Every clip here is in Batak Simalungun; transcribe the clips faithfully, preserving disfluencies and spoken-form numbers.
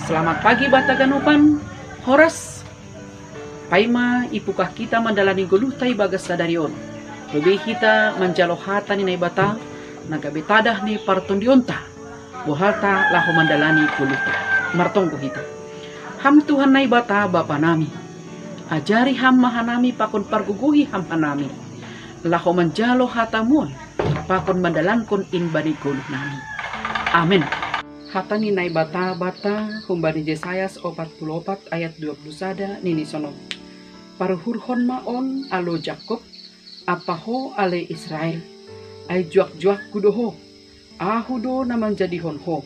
Selamat pagi bata ganupan. Horas. Paima ipukah kita mandalani goluhta ibagas sadari on. Lobi hita manjalo hata ni Naibata, na gabe tadah ni partondionta. Bohalta laho mandalani goluhta. Martonggo hita. Ham Tuhan Naibata Bapa nami. Ajari ham ma hanami pakon pargogohi ham hanami. Laho manjalo hatamu on, pakon mandalankon in bani goluh nami. Amen. Hata ni Naibata bata humbani Jesayas opat puluh opat ayat dua puluh sada nini sonon. Paruhurhon ma on ale Jakob, ampa ho ale Israel. Ai juak-juakku do ho, ahu do na manjadihon ho.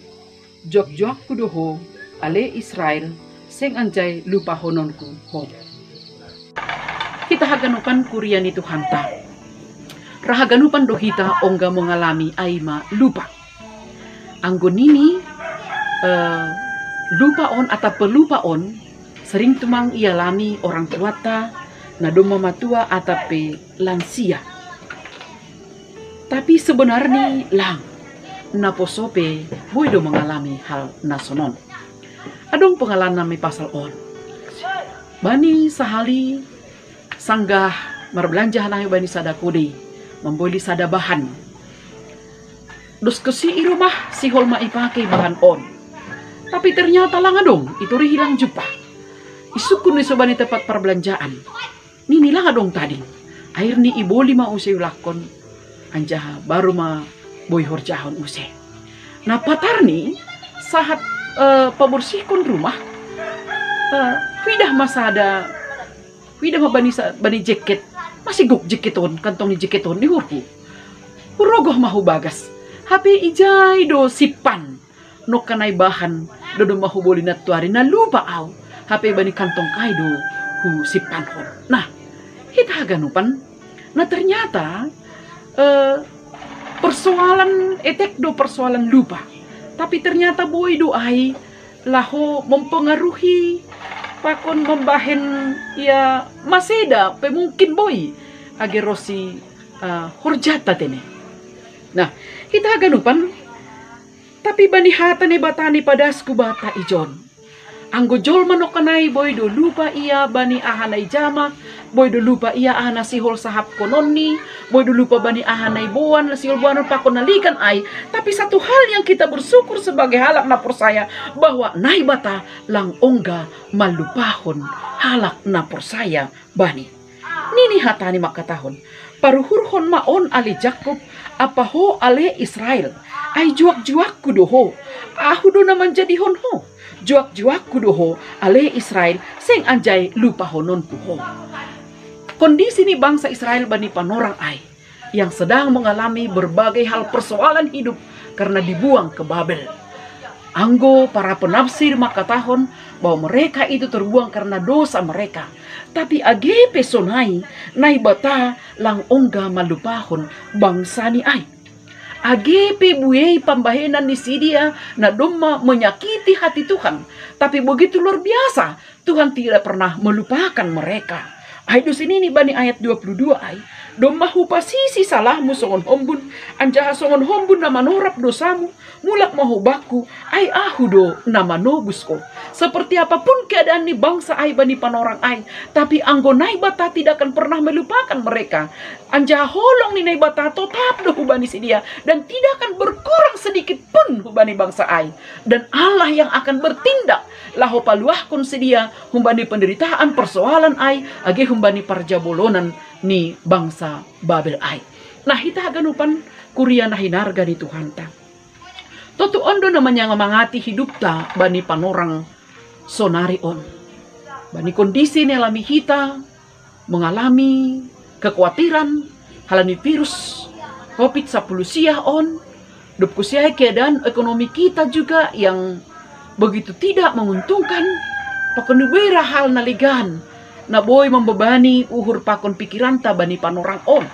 Juak-juakku do ho, ale Israel, seng anjai lupahononku ho. Hita haganupan kuria ni Tuhanta. Ra haganupan do hita ongga mengalami ai ma lupa. Anggo nini, eh, lupa on atap pelupa on, sering tumang ialami orang tuata, na domma matua atap pe lansia. Tapi sebenarni lang, naposo pe boi do mengalami hal na sonon. Adong pengalaman nami pasal on. Bani sahali sanggah marbelanja hanami bani sada kode, mamboli sada bahan. Dos kesi i rumah sihol ma ipake bahan on. Tapi ternyata lang adong, itori hilang jupa. Isukun ni so bani tempat perbelanjaan. Nini lang adong tading. Akhirni iboli ma use iulakkon. Anjaha baru ma boi horjahon use. Nah patarni sahat eh, paborsihkon rumah, eh, huidah ma sada, huidah ma bani, sa- bani jeket. Masigok jeket on, kantong ni jeket on di hurhu. Hurogoh ma hubagas. Hape ijai do simpan nongka nai bahan, do domma huboli nantuari na lupa au. Hape bani kantong kai do husimpankon. Nah, hita haganupan. Nah ternyata eh, persoalan etek do persoalan lupa. Tapi ternyata boi do ai laho mempengaruhi pakon membahen ia maseda pe mungkin boi age ro si eh, horjata tene. Nah, hita haganupan. Tapi bani hata ni bata ni padasku bata ijon. Anggo jolma nongka nai boi do lupa ia bani aha na ijama, boi do lupa ia aha na sihol sahapkononni, boi do lupa bani aha na iboan na sihol boanon pakon na ligan ai. Tapi satu hal yang kita bersyukur sebagai halak na porsaya, bahwa Naibata lang ongga malupahon halak na porsaya bani. Nini hatani mangkatahon, paruhurhon ma on ale Jakob, ampa ho ale Israel. Ai juak-juakku do ho, ahu do na manjadihon ho. Juak-juakku do ho, ale Israel, seng anjai lupahononku ho. Kondisi ni bangsa Israel bani panorang ai yang sedang mengalami berbagai hal persoalan hidup karena dibuang ke Babel. Anggo para penafsir mangkatahon bahwa mereka itu terbuang karena dosa mereka. Tapi age pe sonai, Naibata lang ongga malupahon bangsani ai. Age pe buei pambahenan ni sidia na domma menyakiti hati Tuhan, tapi begitu luar biasa, Tuhan tidak pernah melupakan mereka. Ai do sinini bani ayat dua puluh dua ai, domma hupasisi salahmu songon hombun, anjaha songon hombun na manorap dosamu, mulak ma ho bakku, ai ahu do na manobus ho. Seperti apapun keadaan ni bangsa ai bani panorang ai, tapi anggo Naibata tidak akan pernah melupakan mereka. Anjaha holong ni Naibata totap do hubani sidia dan tidak akan berkurang sedikit pun hubani bangsa ai. Dan Allah yang akan bertindak laho paluahkon sidia humbani penderitaan persoalan ai, age humbani parjabolonan ni bangsa Babel ai. Nah, hita haganupan kuria na hinarga ni Tuhanta. Tontu on do na manyamangati hidupta bani panorang sonari on. Bani kondisi ni alami hita, mengalami kekhawatiran halani virus covid sapuluh sia on, dob kusiai keadaan ekonomi kita juga yang begitu tidak menguntungkan, pakon boi ra hal na legan na boi membebani uhur pakon pikiranta bani panorang on.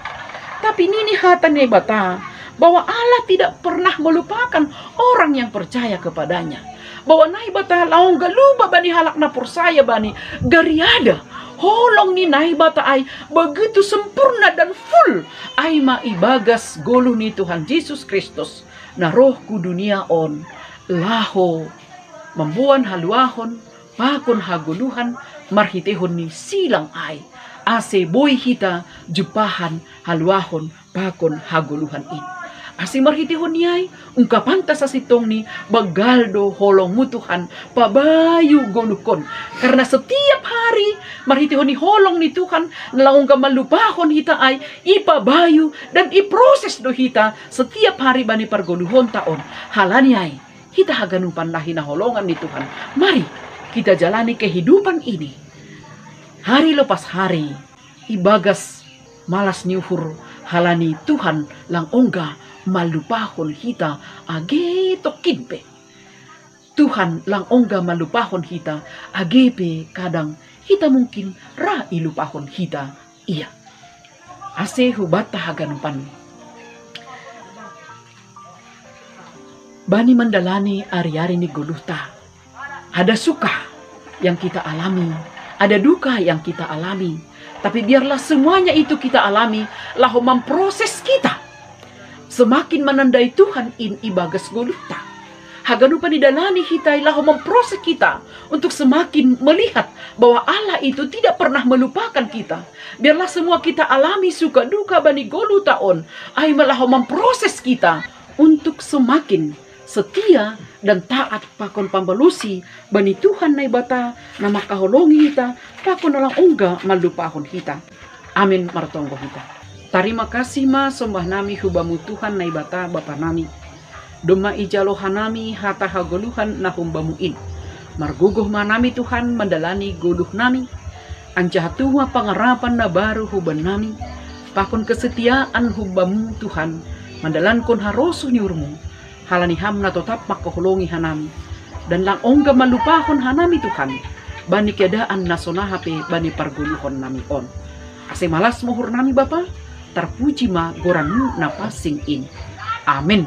Tapi nini hata ni Naibata bahwa Allah tidak pernah melupakan orang yang percaya kepadanya. Bahwa Naibata lang ongga lupa bani halak na porsaya bani, gariada holong ni Naibata ai begitu sempurna dan full ai ma ibagas goluh ni Tuhan Jesus Kristus na roh ku dunia on laho mamboan haluahon pakon hagoluhan marhiteihon ni silang ai, ase boi hita jumpahan haluahon pakon hagoluhan in. Ase marhiteihon ni ai, ungkapanta sasintongni, banggal do holongmu Tuhan, pabayu goluhkon. Karna setiap hari marhiteihon ni holong ni Tuhan na lang ongga malupahon hita ai, ipabayu dan iproses do hita setiap hari bani pargoluhonta on. Halani ai, hita haganupan na hinaholongan ni Tuhan, mari kita jalani kehidupan ini hari lepas hari ibagas malas ni uhur, halani Tuhan lang ongga malupahon hita age tokin pe. Tuhan lang ongga malupahon hita age pe kadang hita mungkin ra ilupahon hita ia. Ase hubanta haganupan, bani mandalani ari-ari ni goluhta, ada suka yang kita alami, ada duka yang kita alami. Tapi biarlah semuanya itu kita alami, laho mamproses kita semakin manandai Tuhan in ibagas goluhta. Haganupan idalani hita i laho mamproses kita untuk semakin melihat bahwa Allah itu tidak pernah melupakan kita. Biarlah semua kita alami suka duka bani goluhta on, ai ma laho mamproses kita untuk semakin setia dan taat pakon pambalusi bani Tuhan Naibata na mangkaholongi hita pakon na lang ongga malupahon hita. Amin. Martonggo hita. Tarima kasih ma sombahnami hubamu Tuhan Naibata Bapanami. Domma ijalo hanami hata hagoluhan na humbamu in. Margogoh ma hanami Tuhan mandalani goluhnami. Anjaha tuhu ma pangarapan na baru hubannami pakon kesetiaan humbamu Tuhan, mandalankon harosuh ni uhurmu, halani ham na totap mangkaholongi hanami. Dan lang ongga malupahon hanami Tuhan bani keadaan na songon aha pe bani pargoluhonnami on. Ase malas ma uhurnami Bapa, tarpuji ma goranmu na pansing in. Amin.